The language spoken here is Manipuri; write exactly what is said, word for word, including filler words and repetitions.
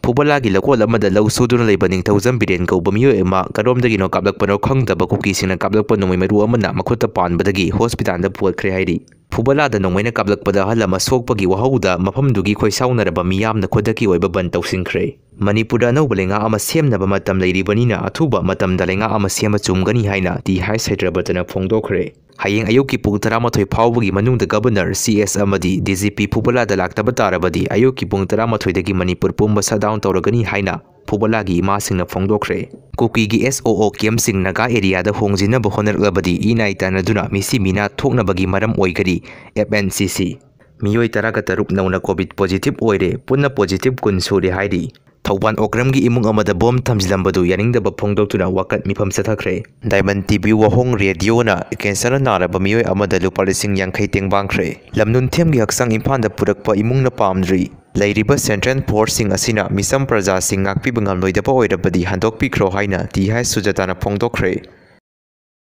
ꯐꯨꯕꯂꯥꯒꯤ ꯂꯧꯀꯣꯜ ꯑꯃꯗ ꯂꯧ ꯁꯨꯗꯨꯅ ꯂꯩꯕ ꯅꯤꯡꯊꯧꯖꯝ ꯕꯤꯔꯦꯟ ꯀꯧꯕ ꯃꯤꯑꯣꯏ ꯑꯃ ꯀꯔꯣꯝꯗꯒꯤꯅꯣ ꯀꯥꯞꯂꯛꯄꯅꯣ ꯈꯪꯗꯕ ꯀꯨꯀꯤꯁꯤꯡꯅ ꯀꯥꯞꯂꯛꯄ ꯅꯣꯡꯃꯩ ꯃꯔꯨ ꯑꯃꯅ ꯃꯈꯨꯠꯇ ꯄꯥꯟꯕꯗꯒꯤ ꯍꯣꯁꯄꯤꯇꯥꯜꯗ ꯄꯨꯈꯠꯈ꯭ꯔꯦ ꯍꯥꯏꯔꯤ꯫ ꯐꯨꯕꯂꯥꯗ ꯅꯣꯡꯃꯩꯅ ꯀꯥꯞꯂꯛꯄꯗ ꯑꯍꯜ ꯑꯃ ꯁꯣꯛꯄꯒꯤ ꯋꯥꯍꯧꯗ ꯃꯐꯝꯗꯨꯒꯤ ꯈꯣꯏꯁꯥꯎꯅꯔꯕ ꯃꯤꯌꯥꯝꯅ ꯈꯨꯗꯛꯀꯤ ꯑꯣꯏꯕ ꯕꯟ ꯇꯧꯁꯤꯟꯈ꯭ꯔꯦ꯫ ꯃꯅꯤꯄꯨꯔꯗ ꯑꯅꯧꯕ ꯂꯩꯉꯥꯛ ꯑꯃ ꯁꯦꯝꯅꯕ ꯃꯇꯝ ꯂꯩꯔꯤꯕꯅꯤꯅ ꯑꯊꯨꯕ ꯃꯇꯝꯗ ꯂꯩꯉꯥꯛ ꯑꯃ ꯁꯦꯝꯕ ꯆꯨꯝꯒꯅꯤ ꯍꯥꯏꯅ ꯇꯤ ꯍꯩꯆ ꯁꯩꯇ꯭ꯔꯕꯇꯅ ꯐꯣꯡꯗꯣꯛꯈ꯭ꯔꯦ꯫ ꯍꯌꯦꯡ ꯑꯌꯨꯛꯀꯤ ꯄꯨꯡ ꯇꯔꯥꯃꯥꯊꯣꯏ ꯐꯥꯎꯕꯒꯤ ꯃꯅꯨꯡꯗ ꯒꯕꯔꯅꯔ, ꯁꯤ ꯑꯦꯁ ꯑꯃꯗꯤ ꯗꯤ ꯖꯤ ꯄꯤ ꯐꯨꯕꯂꯥꯗ ꯂꯥꯛꯇꯕ ꯇꯥꯔꯕꯗꯤ ꯑꯌꯨꯛꯀꯤ ꯄꯨꯡ ꯇꯔꯥꯃꯥꯊꯣꯏꯗꯒꯤ ꯃꯅꯤꯄꯨꯔ ꯄꯨꯝꯕ ꯁꯠ ꯗꯥꯎꯟ ꯇꯧꯔꯒꯅꯤ ꯍꯥꯏꯅ ꯐꯨꯕꯂꯥꯒꯤ ꯏꯃꯥꯁꯤꯡꯅ ꯐꯣꯡꯗꯣꯛꯈ꯭ꯔꯦ꯫ ꯀꯨꯀꯤꯒꯤ ꯑꯦꯁ ꯑꯣ ꯑꯣ ꯀꯦꯝꯞꯁꯤꯡ ꯅꯥꯒꯥ ꯑꯦꯔꯤꯌꯥꯗ ꯍꯣꯡꯖꯤꯟꯅꯕ ꯍꯣꯠꯅꯔꯛꯂꯕꯗꯤ ꯏꯅꯥꯏ ꯇꯥꯟꯅꯗꯨꯅ ꯃꯤꯁꯤ ꯃꯤꯅꯥ ꯊꯣꯛꯅꯕꯒꯤ ꯃꯔꯝ ꯑꯣꯏꯒꯅꯤ, ꯑꯦꯐ ꯑꯦꯟ ꯁꯤ ꯁꯤ꯫ ꯃꯤꯑꯣꯏ ꯇꯔꯥꯒ ꯇꯔꯨꯛ ꯅꯧꯅ ꯀꯣꯚꯤꯗ ꯄꯣꯖꯤꯇꯤꯚ ꯑꯣꯏꯔꯦ, ꯄꯨꯟꯅ ꯄꯣꯖꯤꯇꯤꯚ ꯀꯨꯟ ꯁꯨꯔꯦ ꯍꯥꯏꯔꯤ꯫ ꯊꯧꯕꯥꯜ ꯑꯣꯀ꯭ꯔꯝꯒꯤ ꯏꯃꯨꯡ ꯑꯃꯗ ꯕꯣꯝ ꯊꯝꯖꯤꯜꯂꯝꯕꯗꯨ ꯌꯥꯅꯤꯡꯗꯕ ꯐꯣꯡꯗꯣꯛꯇꯨꯅ ꯋꯥꯀꯠ ꯃꯤꯐꯝ ꯆꯠꯊꯈ꯭ꯔꯦ꯫ ꯗꯥꯏꯃꯟ ꯇꯤ ꯚꯤ ꯋꯥꯍꯣꯡ ꯔꯦꯗꯤꯑꯣꯅ ꯀꯦꯟꯁꯔꯅ ꯅꯥꯔꯕ ꯃꯤꯑꯣꯏ ꯑꯃꯗ ꯂꯨꯄꯥ ꯂꯤꯁꯤꯡ ꯌꯥꯡꯈꯩ ꯇꯦꯡꯕꯥꯡꯈ꯭ꯔꯦ꯫ ꯂꯝꯅꯨꯟꯊꯦꯝꯒꯤ ꯍꯛꯆꯥꯡ ꯏꯝꯐꯥꯜꯗ ꯄꯨꯔꯛꯄ ꯏꯃꯨꯡꯅ ꯄꯥꯝꯗ꯭ꯔꯤ꯫ ꯂꯩꯔꯤꯕ ꯁꯦꯟꯇ꯭ꯔꯦꯜ ꯐꯣꯔꯁꯁꯤꯡ ꯑꯁꯤꯅ ꯃꯤꯆꯝ ꯄ꯭ꯔꯖꯥꯁꯤꯡ ꯉꯥꯛꯄꯤꯕ ꯉꯝꯂꯣꯏꯗꯕ ꯑꯣꯏꯔꯕꯗꯤ ꯍꯟꯗꯣꯛꯄꯤꯈ꯭ꯔꯣ ꯍꯥꯏꯅ ꯇꯤ ꯍꯩꯆ ꯁꯨꯖꯥꯇꯥꯅ ꯐꯣꯡꯗꯣꯛꯈ꯭ꯔꯦ꯫